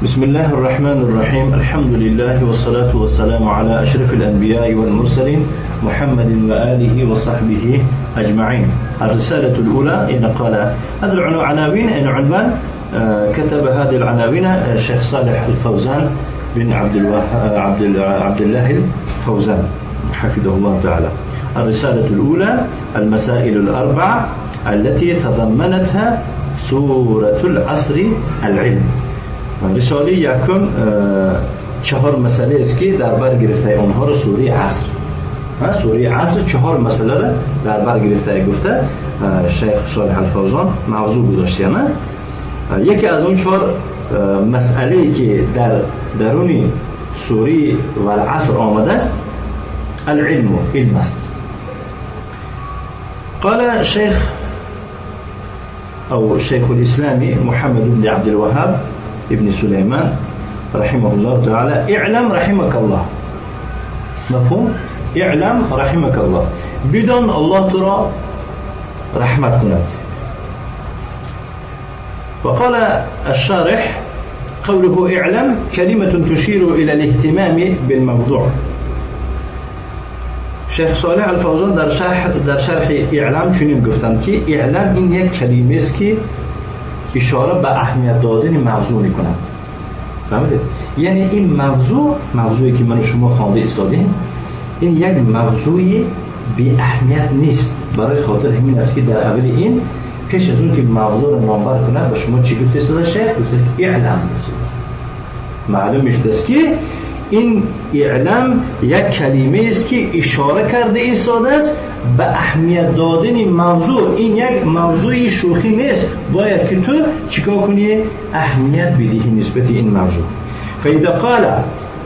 بسم الله الرحمن الرحيم. الحمد لله والصلاة والسلام على أشرف الأنبياء والمرسلين محمد وآله وصحبه أجمعين. الرسالة الأولى إن قال هذا العناوين إن عنوان كتب هذه العناوين الشيخ صالح الفوزان بن عبد الله الفوزان حفظه الله تعالى. الرسالة الأولى المسائل الأربع التي تضمنتها سورة العصر العلم. رساله یکم چهار مسئله است که در بر گرفته آنها را سوره عصر، سوره عصر چهار مسئله را در بر گرفته گفته شیخ صالح الفوزان موضوع گذاشته. نه یکی از اون چهار مسئله که در درون سوره والعصر آمده است العلم، علم است. قال شیخ او شیخ الاسلام محمد بن عبد الوهاب ابن سليمان رحمه الله تعالى: اعلم رحمك الله. مفهوم؟ اعلم رحمك الله، بدون الله ترى رحمت کند. وقال الشارح: قوله اعلم كلمة تشير إلى الاهتمام بالموضوع. شیخ صالح الفوزان در شرح اعلم چنین گفتند که اعلم این یک کلمه است که اشاره به اهمیت دادن موضوع میکند. فهمیدید؟ یعنی این موضوع، موضوعی که من و شما خوانده ایستادیم، این یک موضوع بی اهمیت نیست. برای خاطر همین است که در اول این پیش از اون که موضوع رو نامبر کنه به شما چی گفته ایستاده شیخ؟ گفته اعلم. معلوم میشه است که این اعلم یک کلمه است که اشاره کرده ایستاده است به اهمیت دادن موضوع. این یک موضوع شوخی نیست، باید که تو چیکار کنی؟ اهمیت بدهی نسبت این موضوع. فاذا قال،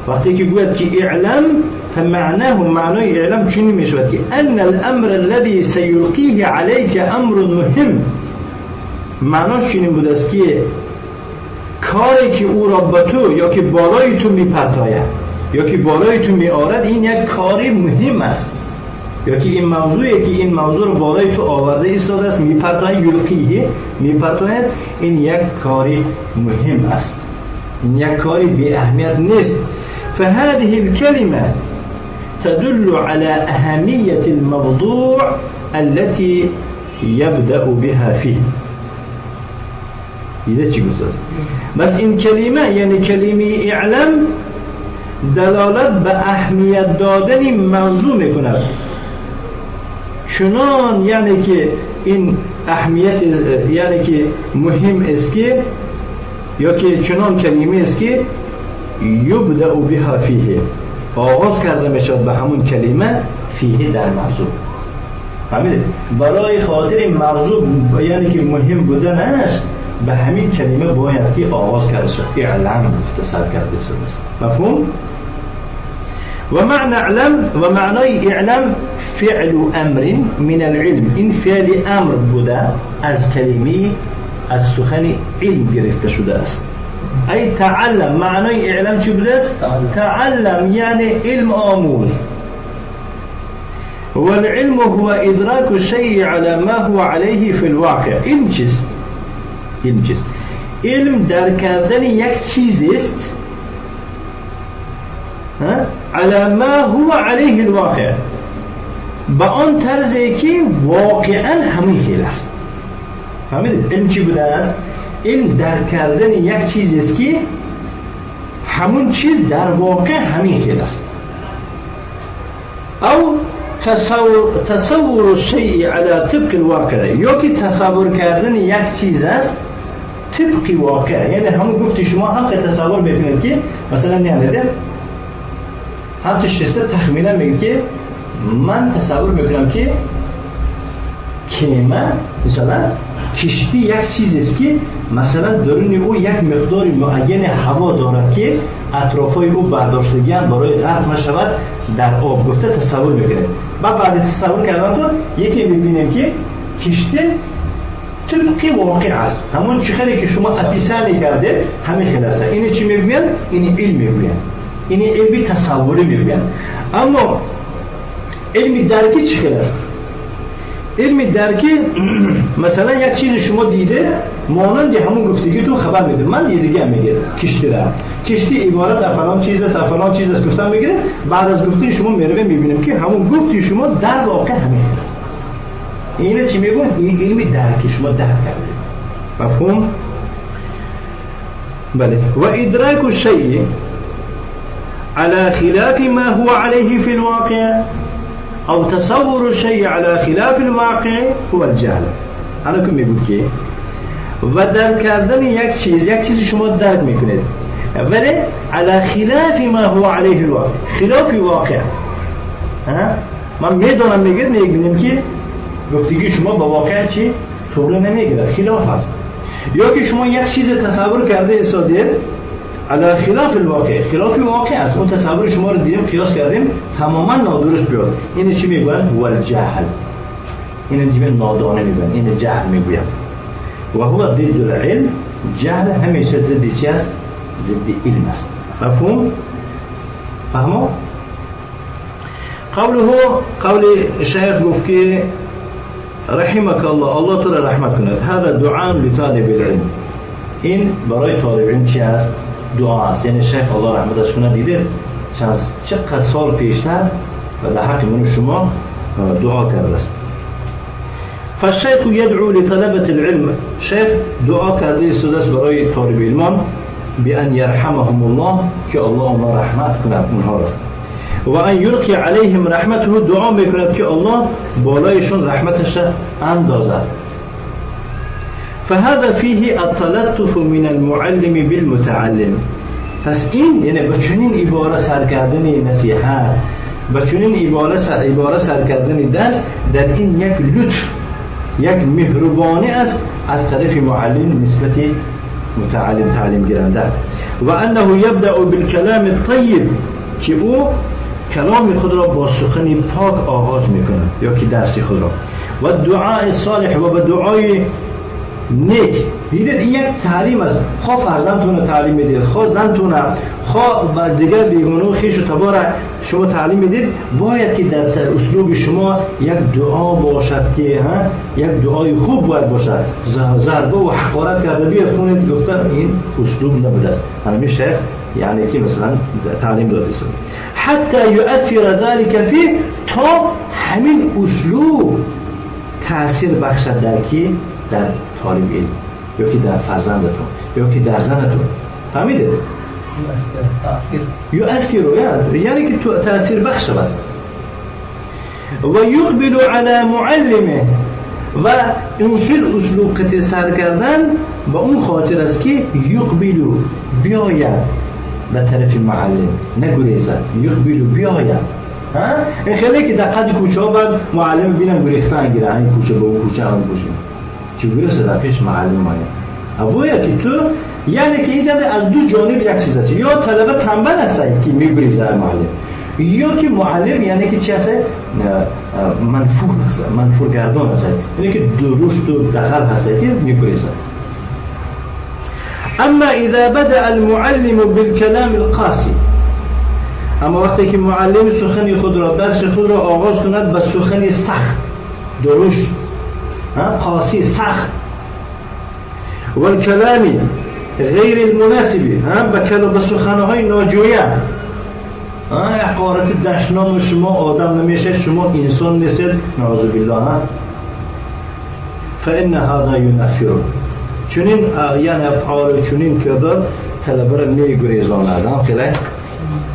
وقتی که گوید که اعلم، فمعناه معنای اعلم چنین میشود که ان الامر الذي سيلقيه عليك امر مهم. معناش چنین بوده است که کاری که او را به تو یا که بالای تو میپرتاید یا که بالای تو میآرد، این یک کاری مهم است. یا که این موضوعی که این موضوع رو بالای تو آورده ایستاده است، میپرتاید، یلقیه، میپرتاید، این یک کاری مهم است، این یک کاری بی اهمیت نیست. فهذه الكلمة تدل على أهمية الموضوع التي يبدأ بها فيه. دیده چی گفته است؟ بس این کلمه، یعنی کلمه اعلم، دلالت به اهمیت دادن موضوع میکند. چنان یعنی که این اهمیت، یعنی که مهم است که، یا که چنان کلمه است که یبدأ بها فیه، آغاز کرده میشد به همون کلمه فیه در موضوع. فهمیدید؟ برای خاطر موضوع یعنی که مهم بودنش به همین کلمه باید که آغاز کرده شد، اعلم گفته سر کرده شده است. مفهوم؟ و معنى اعلم و معنای اعلم فعل امر من العلم. این فعل امر بوده از کلمه، از سخن علم گرفته شده است. ای تعلم، معنای اعلم چی بوده است؟ تعلم یعنی علم آموز. والعلم هو ادراک الشیء على ما هو عليه في الواقع. علم چیست؟ علم چیست؟ علم در کردن یک چیز است على ما هو عليه الواقع، به آن طرزی که واقعا همین خیل است. فهمیدید؟ علم چی بوده است؟ علم در کردن یک چیز است که همون چیز در واقع همین خیل است. او تصور الشیء على طبق الواقع، یا که تصور کردن یک چیز است طبق واقع. یعنی همون گفتی شما هم که تصور میکنید که مثلا نه هم تشخیص تخمینا میگه که من تصور میکنم که کیمه مثلا کشتی یک چیز است که مثلا درون او یک مقدار معین هوا دارد که اطرافای او برداشتگی هم برای غرق نشود در آب، گفته تصور میکنه. بعد تصور کردن تو یکی میبینیم که کشتی طبق واقع است، همون چی خیلی که شما اپیسانی کرده همین خلاصه. اینه چی میگوین؟ اینه علم میگوین، اینه علمی تصوری میگوین. اما علمی درکی چی خیلی است؟ علمی درکی مثلا یک چیز شما دیده مانند همون گفتگی تو خبر میده. من یه دیگه میگه کشتی را، کشتی عبارت از فلان چیز است، فلان چیز است گفتم میگیره. بعد از گفته شما میره میبینیم که همون گفتی شما در واقع همین است. اینه چی میگم؟ این علمی درکی شما درک کرده. مفهوم؟ بله. و ادراک الشیء على خلاف ما هو عليه في الواقع او تصور الشيء على خلاف الواقع هو الجهل. الان که میگود که و درک کردن یک چیز، یک چیزی شما درک میکنید ولی على خلاف ما هو عليه الواقع، خلاف واقع. من میدونم میگید میبینیم که گفتگی شما با واقع چی طوری نمیگیره، خلاف است. یا که شما یک چیز تصور کرده استادید على خلاف الواقع، خلاف واقع است، اون تصور شما رو دیدیم قیاس کردیم تماما نادرست بیاد. اینو چی میگن؟ والجهل. اینو دیگه نادانه میگن، اینو جهل میگوین. و هو ضد العلم. جهل همیشه ضد چی است؟ ضد علم است. مفهوم؟ فهمو؟ قوله، قول شیخ گفت که رحمك الله، الله تو را رحمت کند. هذا دعاء لطالب العلم. این برای طالب علم چی است؟ دعا است. یعنی شیخ الله رحمتش کنه دیده چند چقدر سال پیشتر و در حق من شما دعا کرده است. فالشیخ يدعو لطلبة العلم. شیخ دعا کرده است برای طالب علمان بأن يرحمهم الله، که الله آنها رحمت کند اونها را، و ان یلقی علیهم رحمته، دعا میکند که الله بالایشون رحمتش اندازد. فهذا فيه التلطف من المعلم بالمتعلم. پس این یعنی با چنین عباره سر کردن نصیحت، با چنین عباره سر کردن درس، در این یک لطف، یک مهربانی است از طرف معلم نسبت متعلم تعلیم گیرنده. و انه یبدأ بالکلام الطیب، که او کلام خود را با سخن پاک آغاز میکنه یا که درس خود را، و دعاء صالح، و به دعای نیک. دیدید این یک تعلیم است. خواه فرزندتون تعلیم میدید، خواه زنتون، خواه و دیگر بیگانه و خویش و تبار شما تعلیم میدید، باید که در اسلوب شما یک دعا باشد که یک دعای خوب باید باشد. ضربه و حقارت کرده بیاد خونت گفته این اسلوب نبوده است. همین شیخ یعنی که مثلا تعلیم داده است. حتی یؤثر ذلك فيه، تا همین اسلوب تاثیر بخشد در کی؟ در طالب علم، یا که در فرزندتون، یا که در زنتون. فهمیده؟ یؤثر یعنی که تاثیر بخش شود. و یقبل علی معلمه، و این خیل اسلوب قطع سر کردن با اون خاطر است که یقبل بیاید به طرف معلم، نگریزد، یقبل بیاید. این خیلی که در قد کوچه ها باید معلم بینم گریختن گیره، این کوچه به اون کوچه، اون کوچه چه گریزه در پیش معلم آید. باید که تو یعنی که این از دو جانب یک چیز است، یا طلبه تنبل است که میگریزه معلم، یا که معلم یعنی که چی هست؟ منفور هست، منفور گردان هست، یعنی که درشت و دخل هست که میگریزه. اما اذا بدأ المعلم بالكلام القاسي، اما وقتی که معلم سخن خود را، درس خود را آغاز کند به سخن سخت، درشت، قاسی، سخت، والکلام غیر المناسب، به سخنهای ناجویه، حقارت دشنام، شما آدم نمیشه، شما انسان نیستید، نعوذ بالله، فإن هذا ينفر. چنین یعنی افعال چنین کردار طلبه را میگریزاند. خیلی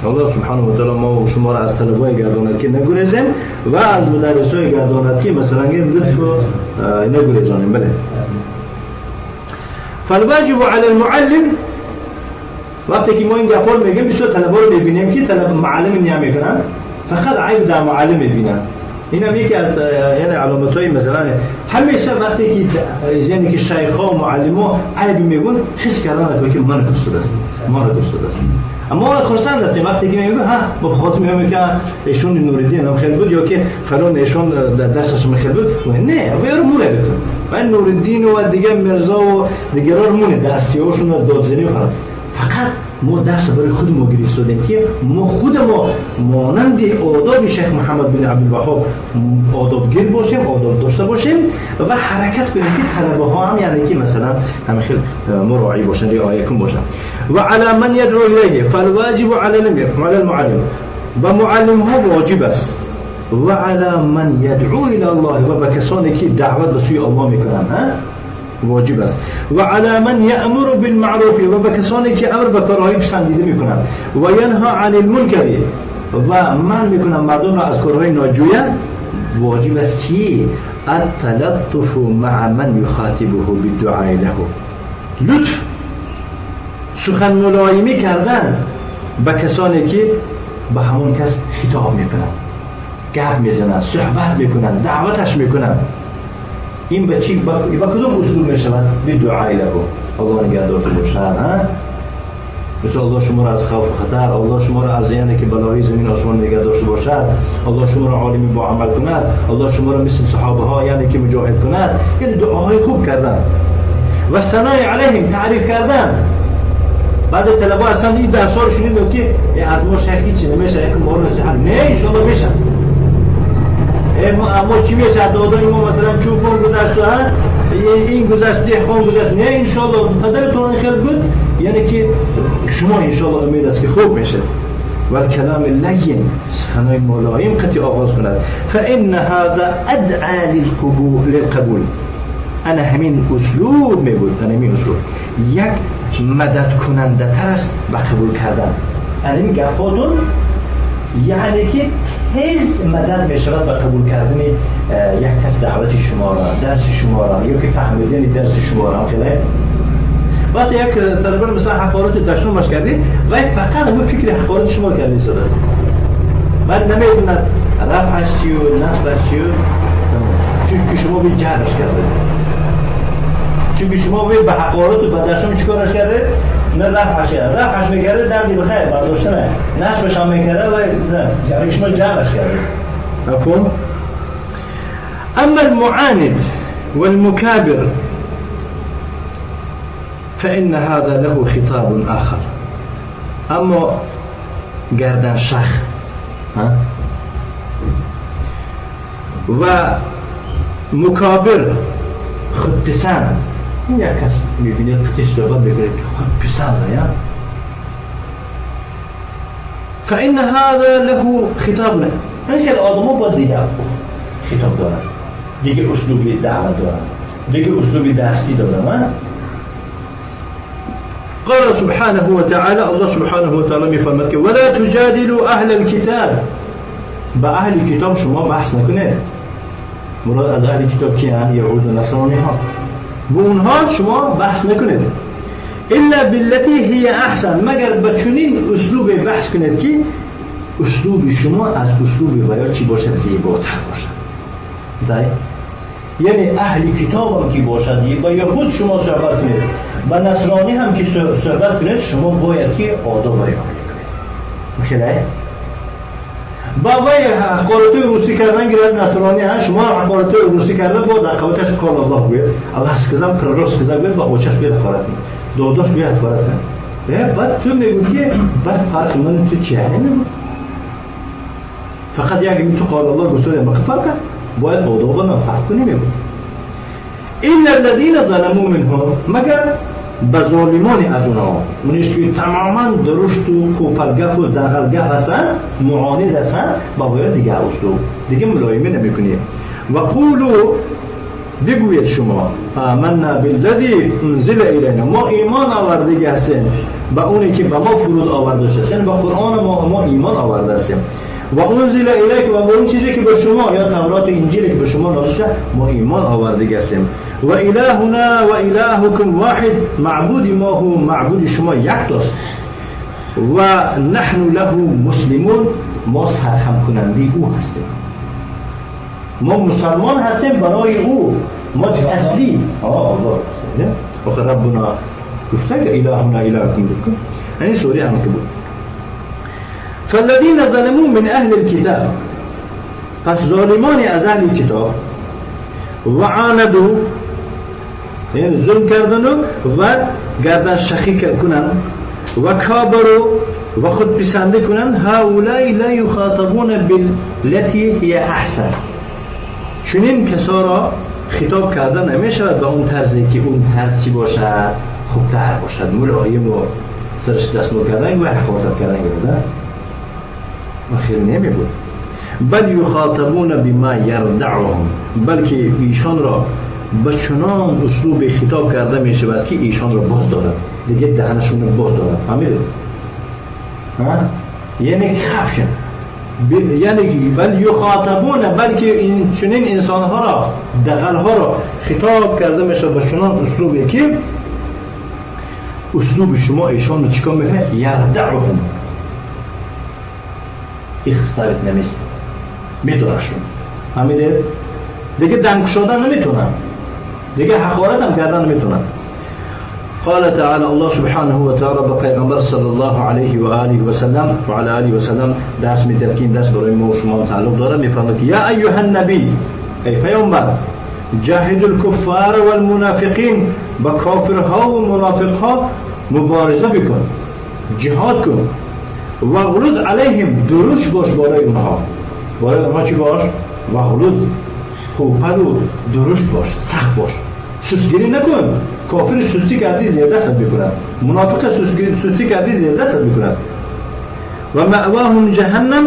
الله سبحانه و تعالی ما و شما را از طلبای گرداند که نگریزیم و از مدرسای گرداند که مثلا لطف نگریزانیم. بله. فالواجب علی المعلم، وقتی که ما این گپا رو میگیم بسیار طلبا رو میبینیم که طلب معلم نمیکنن، فقط عیب در معلم میبینن. این هم یکی از یعنی علامت‌های مثلا همیشه وقتی که یعنی که شیخ‌ها و معلم‌ها عیب میگن، حس کردن که من دوست است، ما رو دوست است. اما خرسند هستیم وقتی که میگن ها با خاطر میگم که ایشون نوردین هم خیلی بود، یا که فلان ایشون در درسش خیلی بود، نه و رو مونه بتون و نوردین و دیگه مرزا و دیگران مونه دستیاشون و دادزنی و فلان. فقط ما درس برای خود ما گرفتیم که ما خود ما مانند آداب شیخ محمد بن عبدالوهاب آدابگیر باشیم، آداب داشته باشیم و حرکت کنیم که طلبه ها هم یعنی که مثلا همه خیلی مراعی باشن، رعایت کن باشن. و علی من یدعو الیه فالواجب علی المعلم، و معلم ها واجب است. و علی من یدعو الی الله، و به کسانی که دعوت به سوی الله میکنن واجب است. و علی من یأمر بالمعروف، و به کسانی که امر به کارهای پسندیده میکنند، و ینها عن المنکر، و منع میکنند مردم را از کارهای ناجویه، واجب است چی؟ التلطف مع من یخاطبه بالدعاء له، لطف، سخن ملایمی کردن به کسانی که به همون کس خطاب میکنند، گپ میزنند، صحبت میکنند، دعوتش میکنند. این به چی؟ با کدوم اسلوب میشود؟ به دعای له، الله نگهدارتون باشد، ها؟ مثل الله شما را از خوف و خطر، الله شما را از یعنی که بلای زمین آسمان نگه داشته باشد، الله شما را عالمی با عمل کند، الله شما را مثل صحابه ها یعنی که مجاهد کند، یعنی دعاهای خوب کردن و ثنای علیهم، تعریف کردن. بعضی طلبه اصلا این درس ها رو شنیدن که از ما شیخ هیچ نمیشه، یک ما رو نصیحت نه ان شاء الله میشه، اما چی میشه؟ دادای ما مثلا چوپان گذشت، این گذشت، دهقان گذشت، نه انشالله پدرتون خیلی بود، یعنی که شما انشالله امید است که خوب میشه. و کلام لین، سخنای ملایم قطعی آغاز کند. فان هذا ادعى للقبول، انا همین اسلوب میگوید، انا همین اسلوب یک مدد کننده تر است به قبول کردن. انا همین گپاتون یعنی که تیز مدد می شود به قبول کردن یک کس دعوت شما را، درس شما را، یا که فهمیدن درس شما را. خیلی وقتی یک طلبه مثلا حقارت دشنامش کردی و فقط همون فکر حقارت شما کرده ایستاده است، بعد نمیدوند رفعش چی و نصبش چی و، چون که شما به جرش کرده، چون که شما به حقارت و به دشنام چیکارش کرده؟ نه رفعش کرده، رفعش میکرده دردی بخیر برداشته نه، نصبش هم میکرده و نه شما جرش کرده. مفهوم؟ اما المعاند والمكابر فإن هذا له خطاب آخر. اما گردن شخ و مکابر، خودپسند، این یک کس میبینید قطعش صحبت میکنه که خودپسند، یا فإن هذا له خطاب. این خیلی آدم ها باید دیگه خطاب دارن، دیگه اسلوب دعوت دارن، دیگه اسلوب درسی دارن. قال سبحانه وتعالى، الله سبحانه وتعالى میفرماد که ولا تجادلوا اهل الكتاب، با اهل کتاب شما بحث نکنید. مراد از اهل کتاب کیان؟ یهود و نصرانی ها. با اونها شما بحث نکنید، الا بالتي هي احسن، مگر با چنین اسلوب بحث کنید که اسلوب شما از اسلوب ویا چی باشد؟ زیباتر باشد. دای یعنی اهل کتاب هم که باشد، با یهود شما صحبت کنید، با نصرانی هم که صحبت کنید، شما باید که آداب رعایت کنید. خیلی با وی حقارت روسی کردن گرد نصرانی هم شما حقارت روسی کرده با در قوتش قال الله گوید، الله сказал، пророк сказал گوید، با اوچش گوید حقارت کنید، داداش گوید حقارت کنید. بعد تو میگوید که بعد فرق من تو چیه؟ فقط یک تو قال الله گفت، ما فرق باید آداب نه فرق کنیم. میگوید الا الذين ظلموا منهم، مگر به ظالمان از اونها، اونش که تماما درشت و کوپرگپ و دغلگپ هستن، معاند هستن، با باید دیگه اسلوب دیگه ملایمه نمیکنی. و قولوا، بگوید شما آمنا بالذی انزل الینا، ما ایمان آوردگی هستیم به اونی که به ما فرود آورده شده، یعنی به قرآن ما ایمان آورده هستیم. و انزل الیک، و اون چیزی که به شما یا تورات و انجیل که به شما نازل شده ما ایمان آوردگی هستیم. و الهنا و الهکم واحد، معبود ما هو معبود شما یک تاست. و نحن له مسلمون، ما سرخم کننده او هستیم، ما مسلمان هستیم برای او، ما اصلی الله آخر ربنا گفته که الهنا الهکم بکن، یعنی سوری هم که بود. فالذین ظلموا من اهل الكتاب، پس ظالمان از اهل کتاب، و عاندوا، یعنی ظلم کردن و گردن شخی کنن، و کابرو و خود پسنده کنند، هؤلاء لا یخاطبون بالتي هي احسن، چنین کسا را خطاب کردن نمیشود به اون طرزی که اون طرز چی باشد؟ خوبتر باشد، ملایم و سرش دست نو کردن و حقارت کردن بودن و خیلی نمی بود. بل یخاطبون بما یردعهم، بلکه ایشان را به چنان اسلوب خطاب کرده می شود که ایشان را باز دارد، دیگه دهنشون را باز دارد. فهمیدید؟ ها؟ یعنی خفشن، یعنی بل یخاطبون، بلکه این چنین انسانها را، دغلها را خطاب کرده می شود به چنان اسلوبی که اسلوب شما ایشان را چیکار میکنه؟ یردعهم، их ставит на место، میدارشون. فهمیده؟ دیگه دنگ شدن نمیتونن، دیگه حقارت هم کردن نمیتونن. قال تعالى الله سبحانه وتعالى به پیغمبر صلی الله علیه و آله و سلم و علی آله و سلم درس میداد که این درس برای ما و شما تعلق داره. میفرماید که یا ایها النبی، ای پیامبر، جاهد الکفار والمنافقین، با کافرها و منافقها مبارزه بکن، جهاد کن، و غلظ علیهم، درشت باش بالای اونها. بالای اونها چی باش؟ و غلظ، خوبتر و درشت باش، سخت باش، سستگیری نکن. کافر سستی کردی زیر دستت میکند، منافق سستی کردی زیر دستت میکند. و مأواهم جهنم،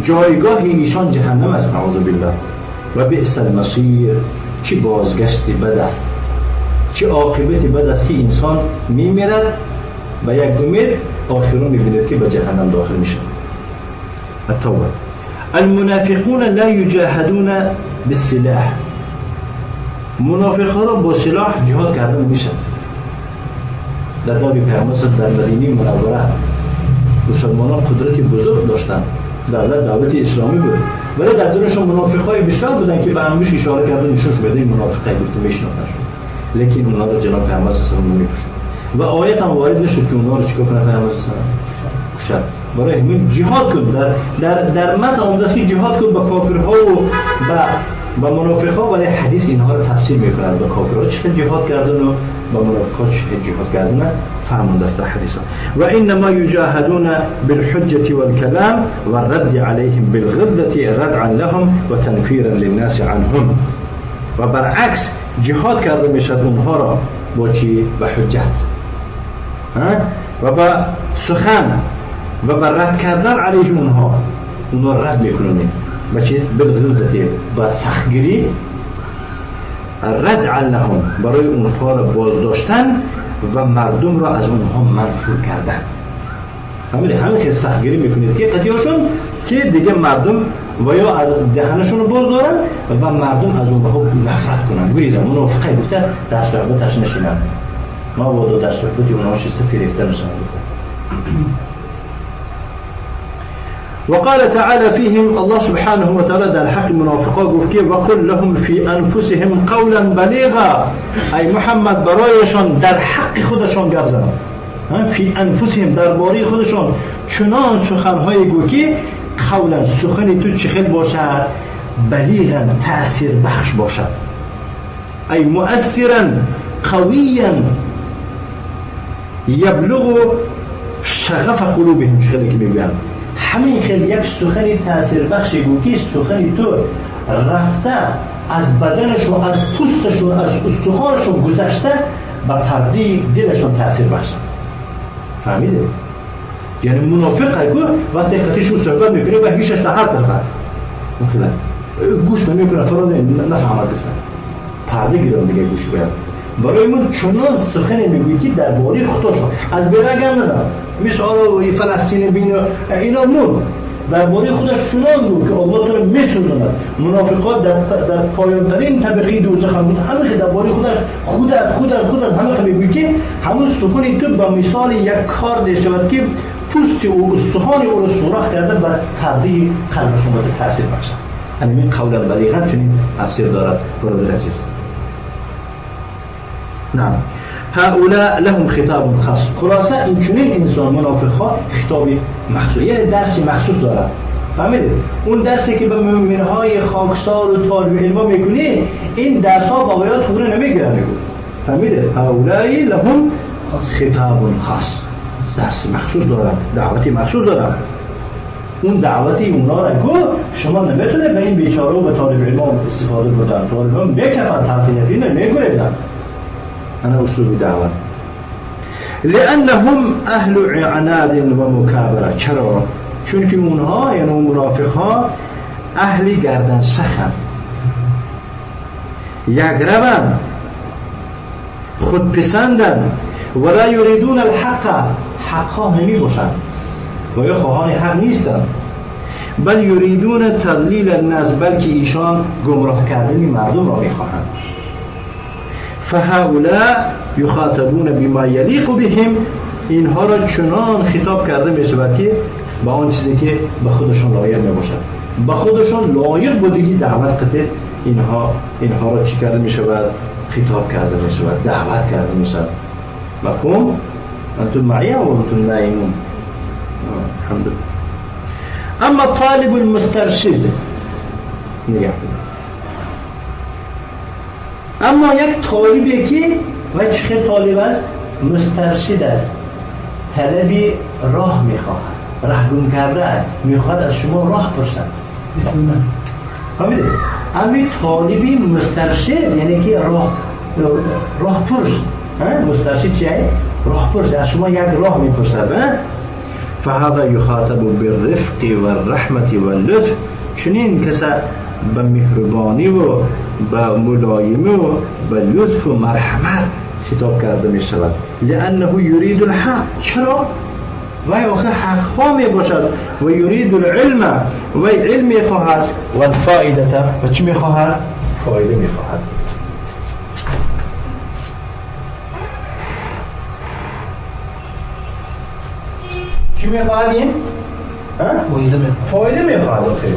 جایگاه ایشان جهنم است، نعوذ بالله. و بئس المصیر، چه بازگشتی بد است، چه عاقبتی بد است که انسان میمیرد و یک امید آخرون میبیند که به جهنم داخل میشه. التوبه. المنافقون لا یجاهدون بالسلاح، منافق ها را با سلاح جهاد کردن میشه. در دور پیامبر در مدینه منوره مسلمانان قدرت بزرگ داشتند، دولت اسلامی بود، ولی در دورشون منافق های بسیار بودن که به انگوش اشاره کردن نشونش بده این منافقای گفته میشناختنشون، لیکن اونها را جناب پیامبر صلی الله علیه و آله نمیکشت و آیت هم وارد نشد که اونها رو چیکار کنه پیامبر صلی الله علیه و آله کشت. برای همین جهاد کن، در متن آمده است که جهاد کن با کافرها و با منافقها، ولی حدیث اینها رو تفسیر میکنند. با کافرها چه جهاد کردن و با منافقها چه جهاد کردن فهمونده است در حدیث ها. و انما یجاهدون بالحجة والکلام والرد علیهم بالغلظة ردعا لهم و تنفیرا للناس عنهم. و برعکس جهاد کرده میشد اونها را با چی؟ با حجت و با سخن و با رد کردن علیه اونها، اونها رد میکنند با چیز؟ بالغلظة، با سختگیری، رد لهم، برای اونها را بازداشتن و مردم را از اونها منفور کردن. همین که سختگیری میکنید که قطعیاشون که دیگه مردم و یا از دهنشون رو باز دارن و مردم از اونها نفرت کنن، گریزن. منافقه گفته در صحبتش نشینن، مبادا در صحبت اونها شسته فریفته نشن. وقال تعالى فيهم، الله سبحانه وتعالى در حق منافقا گفت که وقل لهم في انفسهم قولا بلیغا، ای محمد برایشان در حق خودشان گپ زن، فی انفسهم، درباره خودشان چنان سخنهای گو که قولا، سخنی تو چه خیل باشد؟ بلیغا، تأثیر بخش باشد، ای مؤثرا قویا یبلغ شغف قلوبهم، چه خیلی که میگویند همین خیلی یک سخنی تأثیر بخش گو که سخنی تو رفته از بدنشون، از پوستشون، از استخوانشون گذشته به پرده دلشون تأثیر بخشه. فهمیده؟ یعنی منافق گو وقتی خطیشون صحبت میکنه و هیچش در هر طرفه گوش نمیکنه، فرا نفهمد گفتن پرده گیرم دیگه گوش باید. برای من چنان سخنی میگویی که درباره خودشون از بیرون نزن، مثال فلسطین بین اینا مون درباره خودش چنان بود که الله تو رو میسوزاند. منافقات در پایان‌ترین طبقه دوزخ هم بود، همه که درباره خودش خودت خودت خودت همه که میگویی که همون سخنی تو با مثال یک کارد شود که پوست او استخوان او رو سوراخ کرده و پرده قلبشون باید تاثیر بخشد. همین قولا بلیغا چنین تفسیر دارد برادر عزیز. نعم هؤلاء لهم خطاب خاص. خلاصه این چنین انسان منافق ها خطاب مخصوص، یعنی درسی مخصوص دارد. فهمیدید؟ اون درسی که به مؤمنهای خاکسار و طالب علما میکنی، این درس ها با طوره نمیگیرن. میگو فهمیدید؟ هؤلاء لهم خطاب خاص. درس مخصوص دارم، دعوتی مخصوص دارم. اون دعوتی اونا را گفت شما نمیتونه به این بیچاره و به طالب علم استفاده بردن. طالب علم میکفن، تلقینفی نمیگریزن. انا اسلوب دعوت. لانهم اهل عناد و مکابره. چرا؟ چون که اونها، یعنی اون منافق ها، اهل گردن سخن، یک روند، خودپسندن، ولا یریدون الحق، حقها نمی باشند و یا خواهان حق نیستند، بل یریدون تضلیل الناس، بلکه ایشان گمراه کردن مردم را میخواهند. فهؤلاء یخاطبون بما یلیق بهم، اینها را چنان خطاب کرده می شود که با آن چیزی که به خودشان لایق می باشد، به خودشان لایق بودگی دعوت قطع اینها را چی کرده می شود؟ خطاب کرده می شود، دعوت کرده می شود. مفهوم؟ انتم معی و انتم نائمون. الحمد لله. اما طالب المسترشد، نگه اما یک طالبی که و چه طالب است؟ مسترشد است، طلبی راه میخواهد، ره گم کرده، میخواهد از شما راه پرسد. بسم الله. فهمیده؟ اما طالبی مسترشد یعنی که راه پرس. مسترشد چیه؟ راه پرس، از شما یک راه میپرسد. فهذا یخاطب بالرفق والرحمة واللطف، چنین کس به مهربانی و به ملایمه و به لطف و مرحمت خطاب کرده می شود. لانه یرید الحق، چرا؟ وی آخه حق خواه می باشد، و یرید العلم، وی علم می خواهد، و الفائده، و چی می خواهد؟ فایده می خواهد. چی می خواهد این؟ فایده می خواهد. آخه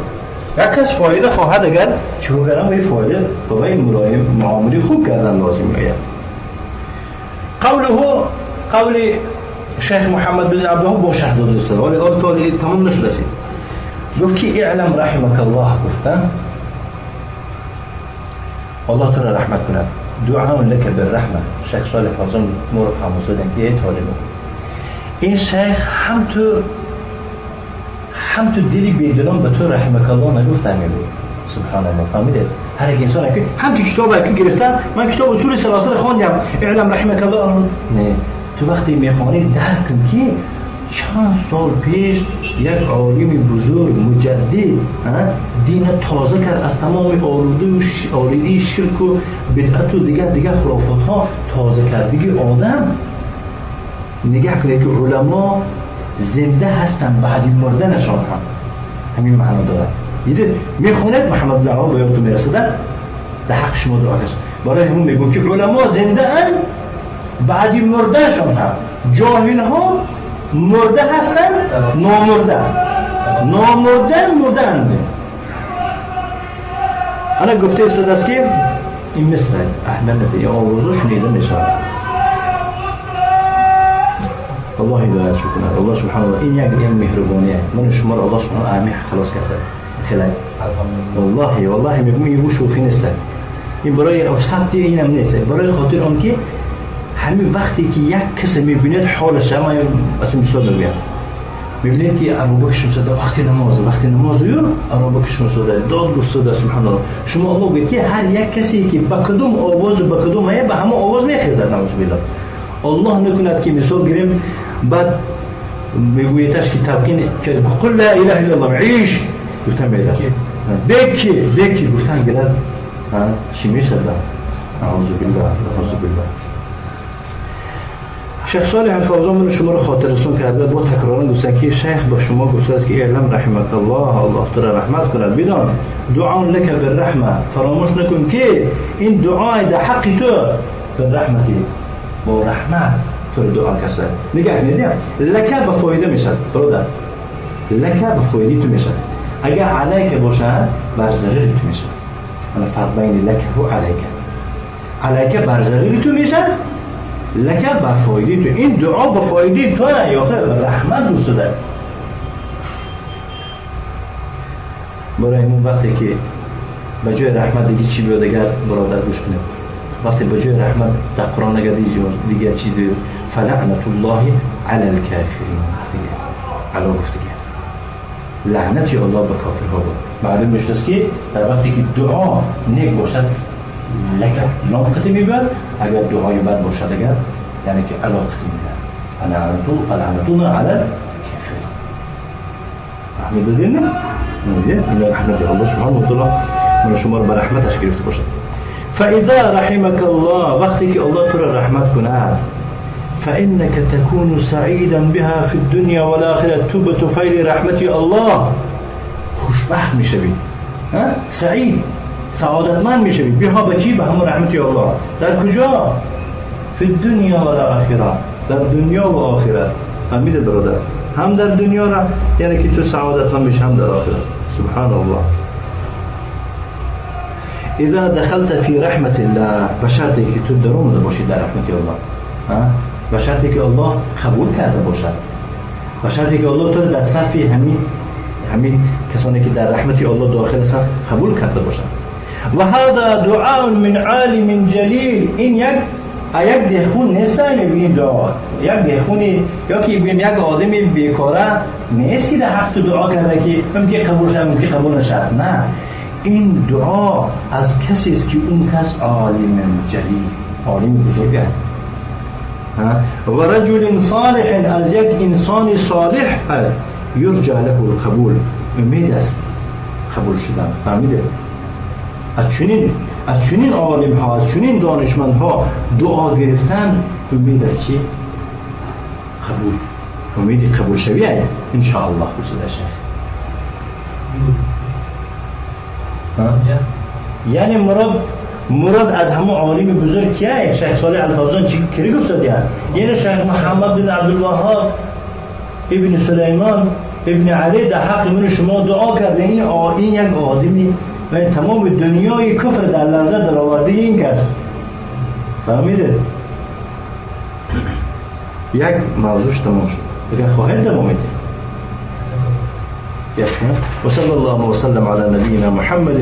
یک کس فایده خواهد، اگر چیکار کردن به فایده با وی ملایم معامله خوب کردن لازم میآید. قوله، قول شیخ محمد بن عبدالوهاب با شهر داده است، ولی آن تا تمام نشد رسید. گفت که اعلم رحمک الله، گفتن الله تو را رحمت کند، دعا لک بالرحمه. شیخ صالح فوزان ما را فهموندن که ای طالب، این شیخ هم تو دلی بیدلان به تو رحمک الله نگفتن میگه. سبحان الله. فهمیدید؟ هر یک انسان که هم تو کتاب که گرفتن، من کتاب اصول ثلاثه خواندم، اعلم رحمک الله، نه تو وقتی میخوانی درک کن که چند سال پیش یک عالم بزرگ مجدد دین تازه کرد، از تمام آلوده و آلودگی شرک و بدعت و دیگر خرافات ها تازه کرد. دیگه آدم نگاه کنه که علما زنده هستن بعد مردنشان هم همین معنا داره. دیده میخوند محمد بن عبدالوهاب به یادتون میرسه در حق شما دعا کرد. برای همون میگم که علما زنده اند بعد مردنشان هم، جاهل ها مرده هستن، نامرده، نامرده مرده اند. انا گفته استاد است که این مثل اهمیت یا آوازو شنیده میشود. الله هدایت کنه. الله سبحانه و این یک مهربانیه. من شما را الله سبحانه اهمیت خلاص کرده. خیلی والله والله میگم این شوخی نیست. این برای افسادی اینم نیست. برای خاطر اون که همین وقتی که یک کس میبیند حالش، من اصلا مثال میگم، میبینید که عربه کشون شده وقتی نماز یو عربه کشون شده داد گفت سبحان الله. شما الله گفت که هر یک کسی که با کدوم آواز و با کدوم به همون آواز میخیزد، نعوذ بالله. الله نکند که مثال گیریم بعد میگویدش که تلقین که قل لا اله الا الله عیش گفتن میره بکی گفتن گرد چی میشه؟ نعوذ بالله نعوذ بالله. شیخ صالح الفوزان من شما رو خاطر رسون کرده با تکرارا گفتن که شیخ با شما گفته است که اعلم رحمک الله، الله تو را رحمت کند، بدان دعا لک بالرحمه، فراموش نکن که این دعای در حق تو بالرحمتی با رحمت تو رو دعا کرده. نگاه کنید لک به فایده میشد برادر، لک به فایده تو میشد، اگر علیک باشه بر ضرر تو میشد. انا فرق بین لک و علیک، علیک بر ضرر تو میشد، لکه بر فایده تو. این دعا به فایده تو یا خیر رحمت دوست داره. برای اون وقتی که به جای رحمت دیگه چی بیاد اگر برادر گوش کنه، وقتی به جای رحمت در قرآن اگر دیگه چیز بیاد فلعنت الله علی الکافرین گفتگی، علی گفتگی، لعنت الله به کافرها بود. معلوم میشد که در وقتی که دعا نیک باشد لکه لام قطعی میبرد، اگر دعای بد باشد اگر یعنی که علا قطعی میبرد. فلعنتو علی الکافرین. فهمیدید دادین نه؟ این رحمت الله سبحانه و تعالی من شما رو به رحمتش گرفته باشد. فاذا رحمك الله، وقتی که الله تو را رحمت کند، فانك تكون سعيدا بها في الدنيا والآخرة، تو به طفیل رحمت الله خوشبخت میشوی، سعید سعادتمند میشوی. بها به چی؟ به همون رحمت الله. در کجا؟ فی الدنیا والآخرة، در دنیا و آخرت. فهمیده برادر؟ هم در دنیا را یعنی که تو سعادتمند میشی، هم در آخرت. سبحان الله. اذا دخلت فی رحمت الله، به شرطی که تو در اومده باشی در رحمت الله، به شرطی که الله قبول کرده باشد، به شرطی که الله تو در صف همین کسانی که در رحمت الله داخل هستند قبول کرده باشد. و هذا دعاء من عالم جلیل، این یک دهخون نیست، این دعا یک دهخونی یا که بگیم یک آدم بیکاره نیست که در حق دعا کرده که ممکن قبول شد ممکن قبول نشد. نه، این دعا از کسی است که اون کس عالم جلیل، عالم بزرگه، و رجل صالح، از یک انسان صالح یرجى له القبول، امید است قبول شدن. فهمیده؟ از چنین عالم ها، از چنین دانشمند ها دعا گرفتن امید است چی؟ قبول، امید قبول شوی ان شاء الله. شیخ یعنی مراد از همون عالم بزرگ کیه؟ شیخ صالح الفوزان چی کری گفت یعنی؟ یعنی شیخ محمد بن عبدالوهاب ابن سلیمان ابن علی در حق من شما دعا کرده. این یک آدمی و تمام دنیای کفر در لحظه در آورده این کس. فهمیده؟ یک موضوعش تمام شد. اگر خواهید تمام میده. وصلى الله وسلم على نبينا محمد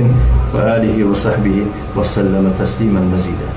وآله وصحبه وسلم تسليما مزيدا.